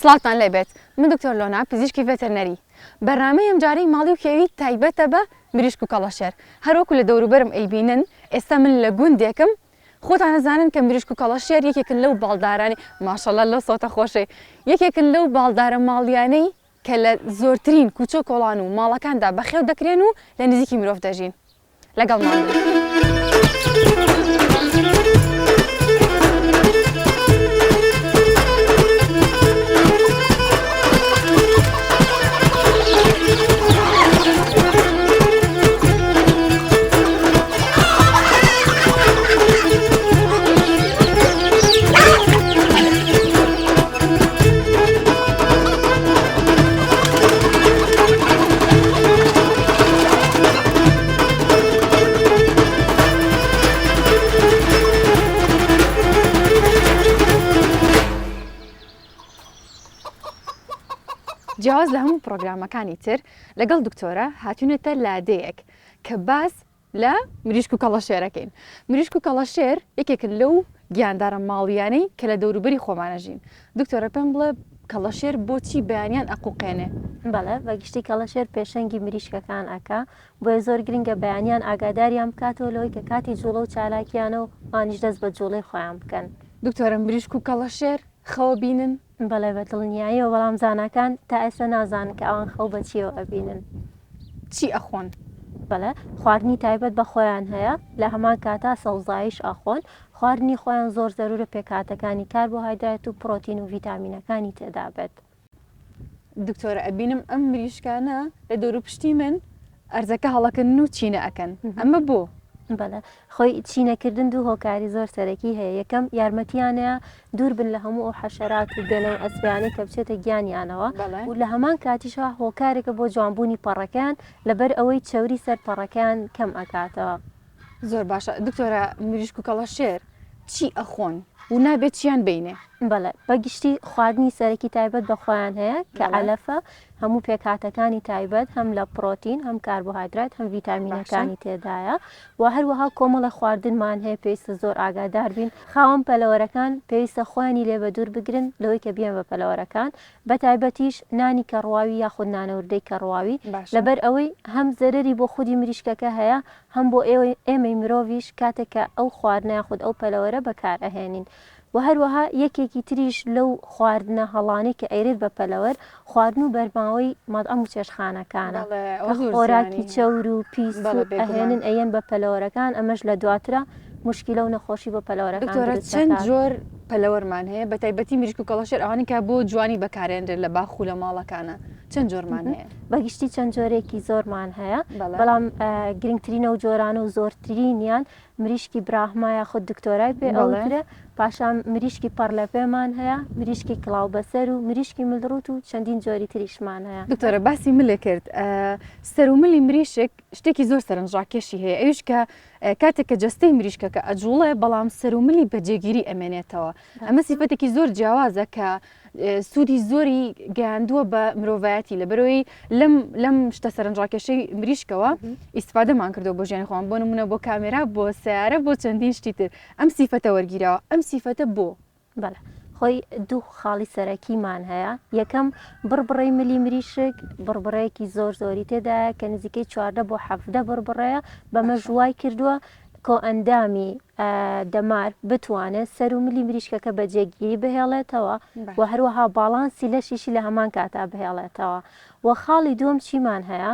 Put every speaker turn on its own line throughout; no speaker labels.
سڵاوتان لێبێت من دکتۆر لۆنا پزیشکی ڤێتەرنەری بەرنامەی ئەمجارەی ماڵی و کێوی تایبەتە بە مریشک و کەڵەشێر هەروەکو لە دەوروبەرم ئەیبینن ئێستا من لە گوندێکم خۆتان ئەزانن کە مریشک و کەڵەشێر یەکێکن لەو باڵدارانەی ماشەڵا لەو سەوتە خۆشەی یەکێکن لەو باڵدارە ماڵیانەی کە لە زۆرترین کوچە و کۆڵان و ماڵەکاندا بەخێو دەکرێن و لە نزیکی مرۆڤ دەژین. لەگەڵمان بن. جیاواز لە هەموو پڕۆگرامەکانی تر لەگەڵ دکتۆرە هاتوینەتە لادێیەک کە باس لە مریشک و کەڵەشێرەکەین. مریشک و کەڵەشێر یەکێکن لەو گیاندارە ماڵییانەی کە لە دەوروبەری خۆمانە ژین. دکتۆرە پێم بڵێ کەڵەشێر بۆچی بەیانیان ئەقوقێنێ؟
بەڵێ، بە گشتی کەڵەشێر پێشەنگی مریشکەکان ئەکا، بۆیە زۆر گرنگە بەیانیان ئاگاداریان بکاتەوە لەوەی کە کاتی جوڵە و چالاکیانە و ئەوانیش دەست بە جوڵەی خۆیان بکەن.
دکتۆرە مریشک و کەڵەشێر خەوە بینن؟
بەڵێ بە دڵنیاییەوە، بەڵام زاناکان تا ئێستا نازانن کە ئەوان خەو بە چییەوە ئەبینن.
چی ئەخۆن؟
بەڵێ خواردنی تایبەت بە خۆیان هەیە، لە هەمان کاتا سەوزاییش ئەخۆن، خواردنی خۆیان زۆر زەرورە پێکهاتەکانی کاربۆهایدرایت و پڕۆتین و ڤیتامینەکانی تێدا بێت.
دکتۆرە ئەبینم ئەم مریشکانە لە دەوروپشتی من ئەرزەکە هەڵەکەنن و چینە ئەکەن ئەمە بۆ؟
بەڵێ خۆی چینەکردن دوو هۆکاری زۆر سەرەکی هەیە یەکەم یارمەتیانەیە دوور بن لە هەموو ئەو حەشەرات و گەنە و ئەسپیانەی کە بچێتە گیانیانەوە و لە هەمان کاتیشا هۆکارێکە بۆ جوانبوونی پەڕەکەیان لەبەر ئەوەی چەوری سەر پەڕەکەیان کەم ئەکاتەوە.
زۆر باشە دکتۆرە مریشک و کەڵەشێر چی ئەخۆن و نابێت چیان بینێ؟
بەڵێ بە گشتی خواردنی سەرەکی تایبەت بە خۆیان هەیە کە عەلەفە هەموو پێکهاتەکانی تایبەت هەم لە پڕۆتین هەم کاربۆهایدرات هەم ڤیتامینەکانی تێدایە و هەروەها کۆمەڵە خواردنمان هەیە پێویستە زۆر ئاگادار بین خاوەن پەلەوەرەکان پێویستە خۆیانی لێ بەدوور بگرن لەوەی کە بیەن بە پەلەوەرەکان بە تایبەتیش نانی کەڕواوی یاخود نانەوردەی کەڕواوی لەبەر ئەوەی هەم زەرەری بۆ خودی مریشکەکە هەیە هەم بۆ ئێوەی ئێمەی مرۆڤیش کاتێک کە ئەو خواردنە یاخود ئەو پەلەوەرە بەکار ئەهێنین وە هەروەها یەکێکی تریش لەو خواردنە هەڵانەی کە ئەیرێت بە پەلەوەر خواردن و بەرماوەی مەتعەم و چێشتخانەکانە کە خۆراکی چەور و پیس و ئەهێنن ئەیەن بە پەلەوەرەکان ئەمەش لە دواترا موشکیلە و نەخۆشی بۆ پەلەوەرەکان
دکتۆرە
دروست
چەند
دەکات.
جۆر پەلەوەرمان هەیە بە تایبەتی مریشک و کەڵەشێر ئەوانەی کە بۆ جوانی بەکارێنرێن لە باخ و لە ماڵەکانە چەند جۆرمان هەیە؟
بە گشتی چەند جۆرێکی زۆرمان هەیە بەڵام گرنگترین ئەو جۆرانە و زۆرترینیان مریشکی براهما یاخود دکتۆرای پێ ئەوترێ، پاشان مریشکی پەڕلەپێمان هەیە، مریشکی کڵاوبەسەر و مریشکی ملڕووت و چەندین جۆری تریشمان هەیە.
دکتۆرە باسی ملت کرد، سەر و ملی مریشک شتێکی زۆر سەرنجڕاکێشی هەیە ئەویش کە کاتێک کە جەستەی مریشکەکە ئەجوڵێ بەڵام سەر و ملی بە جێگیری ئەمێنێتەوە ئەمە سیفەتێکی زۆر جیاوازە کە سوودی زۆری گەیاندووە بە مرۆڤایەتی لەبەرەوەی لەم لەم شتە سەرنجڕاکێشەی مریشکەوە ئیسفادەمان کردەوە بۆ ژیانی خۆمان بۆ نمونە بۆ کامێرا بۆ سیارە بۆ چەندین شتی تر ئەم سیفەتە وەرگیراوە ئەم سیفەتە بۆ؟
بەڵێ خۆی دوو خاڵی سەرەکیمان هەیە یەکەم بڕبڕەی ملی مریشک بڕبڕەیەکی زۆر زۆری تێدایە کە نزیکەی 14 بۆ 17 بڕبڕەیە بەمەش وای کردووە کۆئەندامی دەمار بتوانێت سەر و ملی مریشکەکە بە جێگیری بهێڵێتەوە و هەروەها باڵانسی لەشیشی لە هەمان کاتا بهێڵێتەوە و خاڵی دووەم چیمان هەیە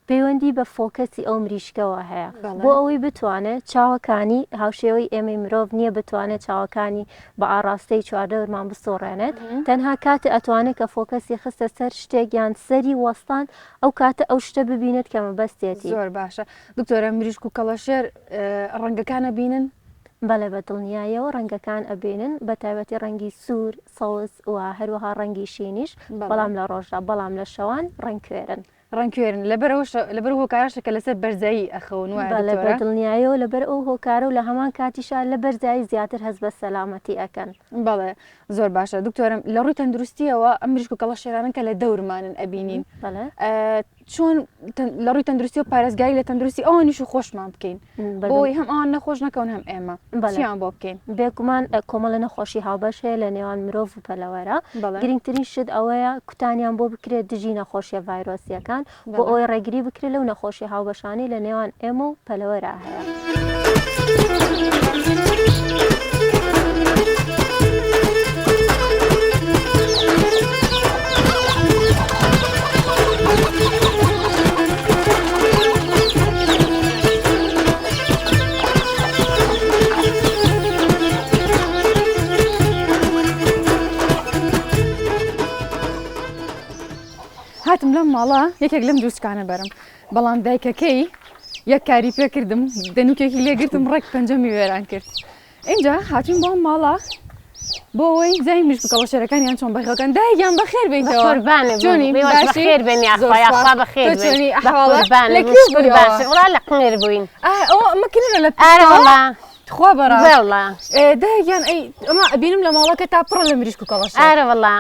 پەیوەندی بە focus ی ئەو مریشکەوە هەیە بۆ ئەوەی بتوانێت چاوەکانی هاوشێوەی ئێمەی مرۆڤ نییە بتوانێت چاوەکانی بە ئاڕاستەی چواردەورمان بسوڕێنێت تەنها کاتێ ئەتوانێت کە focus ی خستە سەر شتێک یان سەری وەستان ئەو کاتە ئەو شتە ببینێت کە مەبەستێتی.
زۆر باشە دکتۆرە مریشک و کەڵەشێر ڕەنگەکان ئەبینن؟
بەڵێ بە دڵنیاییەوە ڕەنگەکان ئەبینن بە تایبەتی ڕەنگی سوور، سەوز و هەروەها ڕەنگی شینیش بەڵام لە ڕۆژدا بەڵام لە شەوان ڕەنگ کوێرن.
ڕەنگکوێرن لەبەر ئەوەشە لەبەر ئەو هۆکارەشە کە لەسەر بەرزایی ئەخەون وایە
بەڵێ
دکتۆرە؟
بە دڵنیایەوە لەبەر ئەو هۆکارە و لە هەمان کاتیشا لە بەرزایی زیاتر هەست بە سەلامەتی ئەکەن.
بەڵێ زۆر باشە دکتۆرم لە ڕووی تەندروستیەوە ئەم مریشک و کەڵەشێرانە کە لە دەورمانن ئەبینین
بەڵێ
چۆن لە ڕووی تەندروستی و پارێزگاری لە تەندروستی ئەوانیش و خۆشمان بکەین بۆی هەم ئەوان نەخۆش نەکەون هەم ئێمە چیان بۆ بکەین؟
بێگومان کۆمەڵە نەخۆشی هاوبەش هەیە لە نێوان مرۆڤ و پەلەوەرە گرنگترین شت ئەوەیە کوتانیان بۆ بکرێت دژی نەخۆشیە ڤایرۆسیەکان بۆ ئەوەی ڕێگری بکرێت لەو نەخۆشی هاوبەشانەی لە نێوان ئێمە و پەلەوەرا هەیە.
هاتم لەم ماڵە یەکێک لەم دووچکانە بەرم بەڵام دایکەکەی یەک کاری پێکردم دەنوکێکی لێگرتم ڕێک پەنجەمی وێران کرد ئینجا هاتوین بۆ ماڵە بۆ ئەوەی زای مش بکەڵە شێرەکانیان چۆن بەخێوکەن دایکیان بەخێر بیتەوە
قوربانت
چۆنی
باشی بەخێر بێن یاخوا یاخوا بەخێر
تۆ چۆنی ئەحواڵە
قوربانت
لە کوێ
شکر
بوویەوە؟
باشە وڵا لە قنێر بووین
ئا ئەوە ئەمە کنرە لە
ئارە
پشتەوە؟
وەڵا
تخوا بەڕاست
وەڵا
ئێ، دایکیان ئەی ئەمە ئەبینم لە ماڵەکە تا پڕە لە مریشک و کەڵەشێر
ئارە وەڵا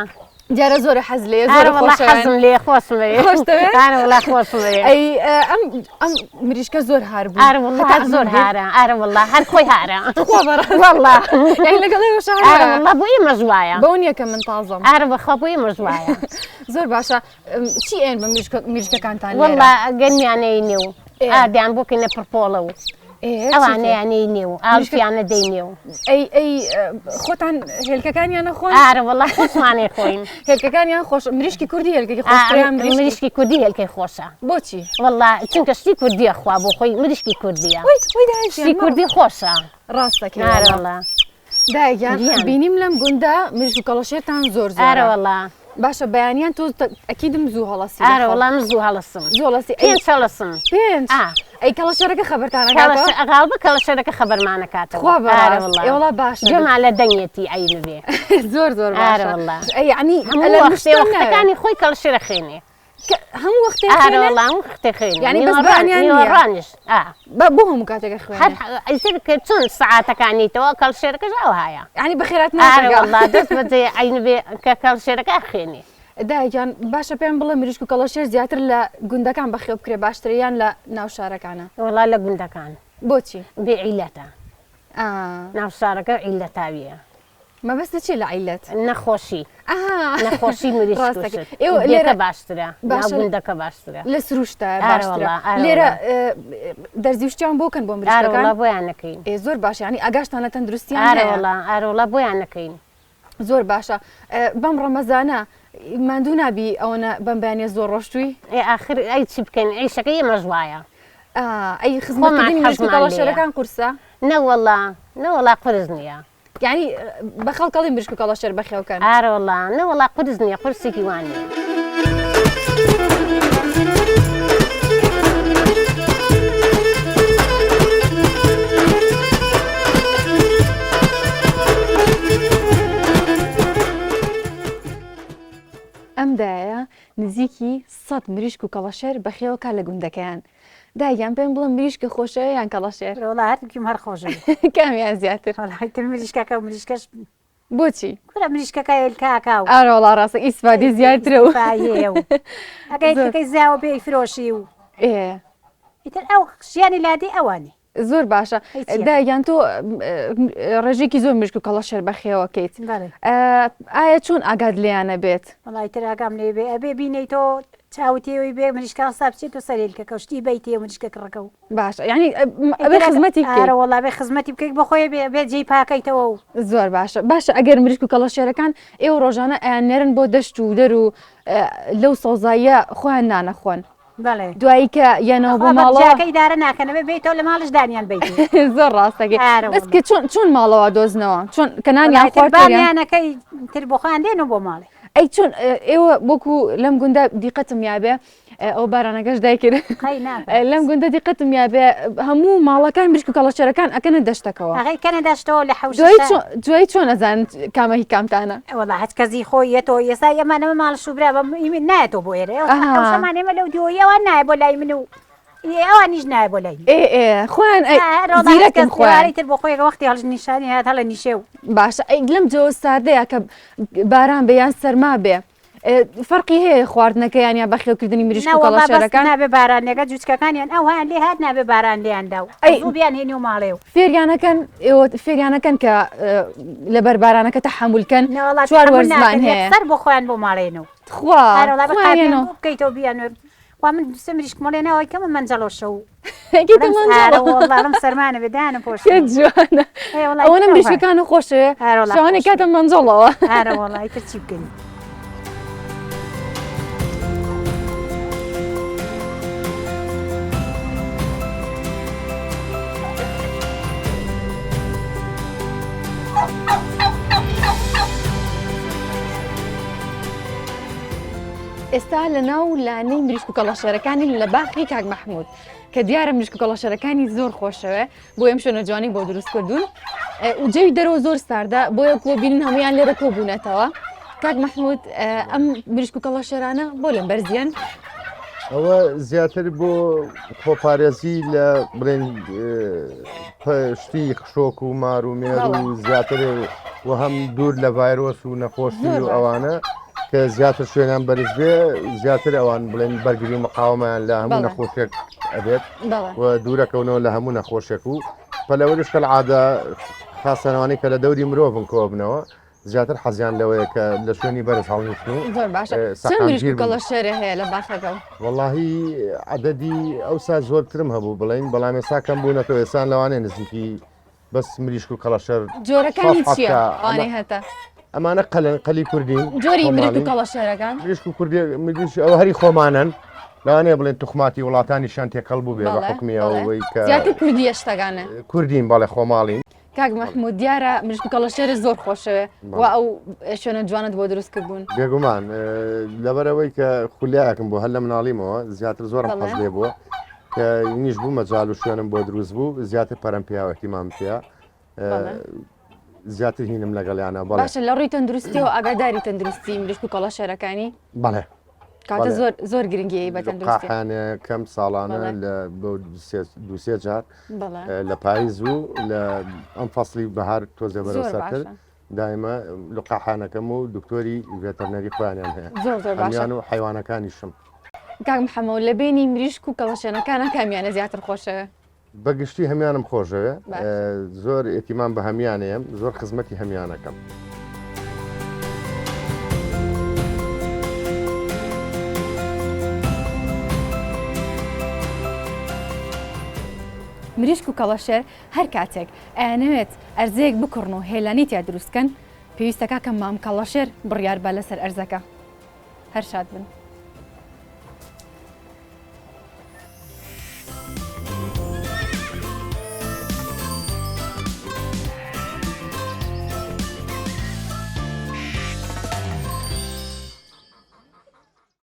دیارە زۆرە حەز لێیە
ئارە
زۆرە
وەڵا
خۆشەوێن
حەزم لێ خۆشم لێ
خۆشتەوێ؟
ئارە وەڵا خۆشم لێ
ئەی ئە، ئەم ئەم مریشکە زۆر هار بوو
ئارە وەڵا
هەتا ئەمن
زۆر
بێ.
هارە ئارە وەڵا هەر خۆی هارە
تخوا بەڕاست
وەڵا
یانی لەگەڵ ئێوەش هەر
ئارە
وایە.
وەڵا بۆ ئێمەش وایە
بەو نییە کە من تازەم
ئارە بەخوا بۆ ئێمەش وایە
زۆر باشە ئەم، چی ئێن بە مریشکە مریشکەکانتان لێرە؟
وەڵا گەرمیانەی نێو
ئێ.
ئاردیان بۆ کەینە پڕپۆڵە و
ئێ، چی تر؟
ئەوانەیانەی نێو ئاوسیانە دەینێ و
ئەی ئەی خۆتان هێلکەکانیان نەخۆن؟
ئارە وەڵا خۆشمانەی خۆین.
هێلکەکانیان خۆش مریشکی کوردی هێلکەکی خۆشترە یان مریشکی
مریشکی کوردی هێلکەی خۆشە.
بۆچی؟
وەڵا چونکە شتی کوردیە خوا بۆ خۆی مریشکی کوردیە.
وەی وەی دایە گیان
شتی کوردی خۆشە.
ڕاستەکەی
ئارە
وەڵا.
وەڵا.
دایە گیان
گیان.
بینیم لەم گوندە مریشک و کەڵەشێرتان زۆر زۆرە.
ئارە وەڵا.
باشە بەیانیان تۆ ئەکیدم زوو هەڵەسی لە
ئارە
خەو.
وەڵا من زوو هەڵەسم.
زوو هەڵەسی ئەی
پێنج هەڵەسم.
پێنج؟
ئا.
ئەی کەڵەشێرەکە خەبەرتان ئەکاتەوە؟
کەڵەشێ غاڵبە کەڵەشێرەکە خەبەرمان ئەکاتەوە.
تخوا
ئارە
بەڕاست
وەڵا.
ئێ وەڵا باشە.
گوێمان لە دەنگێتی ئەی نبێ.
زۆر زۆر
ئارە
باشە.
وەڵا.
ئەی یەعنی
هەموو
ئەلە
وەختێ
مشتەم ناوێ.
وەختەکانی خۆی کەڵەشێرە خوێنێ.
کە هەموو وەختێ
ئارە
خوێنێ؟
وەڵا هەموو وەختێ خوێنێ.
یەعنی بەس
نیوەڕان
بەیانیان نییە؟
نیوەڕانیش ئا.
بە بۆ هەموو کاتێکە خوێنێ؟
هەر ئیتر کە چۆن سەعاتەکانیتەوە کەڵەشێرەکەش ئەوهایە.
یەعنی بەخێرات
ئارە
ناکەگا.
وەڵا دەست بەجێ عەین بێ کە کەڵەشێرەکە ئەخوێنێ.
دایە گیان باشە پێم بڵێ مریشک و کەڵەشێر زیاتر لە گوندەکان بەخێو بکرێ باشترە یان لە ناو شارەکانە؟
وەڵا لە گوندەکان.
بۆچی؟
بێ عیلەتە.
ئا.
ناو شارەکە عیلەتاویە.
مەبەستت چیە لە عیلەت؟
نەخۆشی.
ئەها.
نەخۆشی مریشک و
ڕاستەکەی.
شت.
ئێوە
دێکە
لێرە
باشترە. ناو
باشە
گوندەکە باشترە.
لە سروشتە
ئارە
باشترە.
وەڵا، ئارە
لێرە
وەڵا.
دەرزی و شتیان بۆ کەن بۆ
ئارە
مریشکەکان؟
وەڵا بۆیان نەکەین.
ئێ زۆر باشە یانی ئاگاشتان لە تەندروستیان
ئارە
هەیە.
وەڵا، ئارە وەڵا بۆیان نەکەین.
زۆر باشە بەم ڕەمەزانە ماندوو نابی ئەوەنە بەم بەیانیە زۆر ڕۆشتووی؟
ئێ ئاخر ئەی چی بکەین عیشەکەی ئێمەش وایە.
ئا ئەی
خۆمان
خزمەتکردنی مریشک و
حەزمان لێیە.
کەڵەشێرەکان قورسە؟
نەوەڵا نەوەڵا قورس نییە.
یانی بە خەڵک ئەڵێی مریشک و کەڵەشێر بەخێو کەن؟
ئارەوەڵا نەوەڵا قورس نییە قورسێکی وا نییە.
ئەم دایەیە نزیکی سەت مریشک و کەڵەشێر بەخێوەکا لە گوندەکەیان. دایە گیان پێم بڵێ مریشکە خۆشەوێ یان کەڵەشێر؟
وەڵا هەردووکیم هەر خۆشەوێ.
کامیان زیاتر؟
وەڵا ئیتر مریشکەکە و مریشکەش
بۆچی؟
کورە مریشکەکە هێلکاکا و
ئارە وەڵا ڕاستە ئیسفادەی زیاترە و
ئیسفایەیە و ئەگە هێلکەکەی زیاوە بێ ئەیفرۆشی و
ئێ
ئیتر ئەو ژیانی لادێ ئەوانی.
زۆر باشە دایە گیان تۆ ڕێژەیەکی زۆر مریشک و کەڵەشێر بەخێوەکەیت ئایا چۆن ئاگات لێیانە بێت؟
وەڵا ئیتر ئاگام لێ بێ ئەبێ بینەی تۆ چاوت تێوەی بێ مریشکە هەستا بچێتۆ سەر هێلکەکە و شتی بەیتێ و مریشکە کڕەکە و
باشە یعنی ئەبێ خزمەتی بکەیت
ئارە وەڵا بێ خزمەتی بکەیت بۆ خۆی بێ بێ جێی پاکەیتەوە و
زۆر باشە باشە ئەگەر مریشک و کەڵەشێرەکان ئێوە ڕۆژانە ئەیان نێرن بۆ دەشت و دەر و لەو سەوزاییە خۆیان نانەخۆن
بەڵێ
دوایی کە یەنەوە بۆ
خوا
ماڵەوە
بەجاکە ئیدارە ناکەن ئەبێ بێیتەوە لە ماڵش دانیان بەیت
زۆر ڕاستەکەی
ئارە
بەس
وەڵا.
کە چۆن چۆن ماڵەوە دۆزنەوە چۆن کە نانیان
وەڵا ئیتر
خوارد تێریان
بامیانەکەی تر بۆ خۆیان دێنەوە بۆ ماڵێ
ئەی چۆن ئێوە وەکو لەم گوندە دیقەتم یابێ. ئەو بارانەکەش دایکرد لەم گوندە دیقەتم یابێ هەموو ماڵەکان مریشک و کەڵەشێرەکان ئەکەنە دەشتەکەوە
کەنە دەشتەوە لە حەوش
دوای چۆن ئەزان کامە هی کامتانە
وەڵا هەچ کەزی خۆی یەتۆ ئێستا ئەمانەمە ماڵ شوبرا بە نایەتەوە بۆ ئێرە حەوشەمان ئێمە لەو دیۆیەوە نایە بۆ لای من و ئەوانیش نایە بۆ لای
ئێ ئێ خۆیان زیرەکن خۆیان
تر بۆ خۆی وەختی هەڵش نیشانی هات هەڵە نیشێ و
باشە ئەی لەم جەوە ساردەیە کە باران بێ یان سەرما بێ فەرقی هەیە خواردنەکەیان یا بەخێوکردنی مریشک و کەڵەشێرەکان؟
نابێ بارانەکە جوچکەکانیان ئەوهایان لێ هات نابێ باران لێیان دا و ئەی زوو بیان هێنی و ماڵێ و
فێریانەکەن ئێوە فێریانەکەن کە لەبەر بارانەکە تەحەمول کەن چوار وەرزمان هەیە
سەر بۆ خۆیان بۆ ماڵێن و
تخوا
خۆیان بکەیتەوە بیان وا من سێ مریشکم لێ ناوەی کەمە مەنجەڵۆ شەو وەڵام سەرمانە بێ دانم پۆش
جوانە ئەوەنە مریشکەکان خۆشێ شوانێ کاتە مەنجەڵەوە
ئارە وەڵی تر چی بکەین.
ئێستا لە ناو لانەی مریشک و کەڵەشێرەکانی لە باخی کاک مەحمود کە دیارە مریشک و کەڵەشێرەکانی زۆر خۆشەوێ بۆ ئەم شوێنە جوانی بۆ دروست کردوون و جەوی دەرەوە زۆر ساردە بۆیە کۆ بینن هەمویان لێرە کۆ بوونەتەوە کاک مەحمود ئەم مریشک و کەڵەشێرانە بۆ لەم بەرزیان
ئەوە زیاتر بۆ خۆپارێزی لە بڵێن پشتی خشۆک و مار و مێر و زیاتر و هەم دوور لە ڤایرۆس و نەخۆشی و ئەوانە کە زیاتر شوێنیان بەرز بێ زیاتر ئەوان بڵێن بەرگری و مقاومەیان لە هەموو نەخۆشێک ئەبێت و دوورەکەونەوە لە هەموو نەخۆشێک و پەلەوەریش کە عادە خاستەنەوانی کە لە دەوری مرۆڤن کۆبنەوە زیاتر حەزیان لەوەیە کە لە شوێنی بەرز هەڵنیشن و
زۆر باشە چەند مریشک و کەڵەشێرە هەیە لە باخەکە
وەڵاهی عەدەدی ئەوسا زۆرترم هەبوو بڵین بەڵام ئێستا کەم بوونەتەوە ئێسان لەوانەیە نزیکی بەس مریشک و کەڵەشەر
جۆرەکانی چییە ئەوانەی هەتە؟
ئەمانە قەلن قەلی کوردین
جۆری مریشک و کەڵەشێرەکان
مریشک و کوردی مریشک ئەوە هەری خۆمانن لەوانەیە بڵێن توخماتی وڵاتانیشیان تێکەڵ بوو بێ بە حکمی ئەوەی
کە زیاتر کوردیە شتەکانە
کوردین بەڵێ خۆماڵین
کاک مەحمود دیارە مریشک و کەڵەشێرت زۆر خۆشەوێ و ئەو شوێنە جوانت بۆ دروست کردبوون
بێگومان لەبەرەوەی کە خولیایەکم بۆ هەر لە مناڵیمەوە زیاتر زۆرم حەز لێ بووە کە نیش بوو مەجال و شوێنم بۆ دروست بوو زیاتر پەرم پیا احتیمام پیا زیاتر هینم لەگەڵیانە
بەڵێ باشە لە ڕووی تەندروستیەوە ئاگاداری تەندروستی مریشک و کەڵەشێرەکانی
بەڵێ
کاتە زۆر زۆر گرنگی بە تەندروستی
لقاحانە کەم ساڵانە لە بۆ دووسێ جار لە پاییز و لە ئەم فەسلی بەهار تۆزێ بەرەو سەرتر دایمە لقاحانەکەم و دکتۆری ڤێتەرنەری خۆیانیان هەیە
زۆر زۆر باشە
و حیوانەکانیشم.
کاک محەمەد لە بینی مریشک و کەڵەشێنەکانە کامیانە زیاتر خۆشەوێ؟
بەگشتی هەمیانم خۆشەوێ زۆر ئێتیمان بە هەمیانەیەم زۆر خزمەتی هەمیانەکەم.
مریشک و کەڵەشێر هەر کاتێک ئەیانەوێت ئەرزەیەک بکڕن و هێلانەی تیا دروست کەن، پێویستە کاکە مام کەڵەشێر بڕیار با لەسەر ئەرزەکە. هەر شاد بن.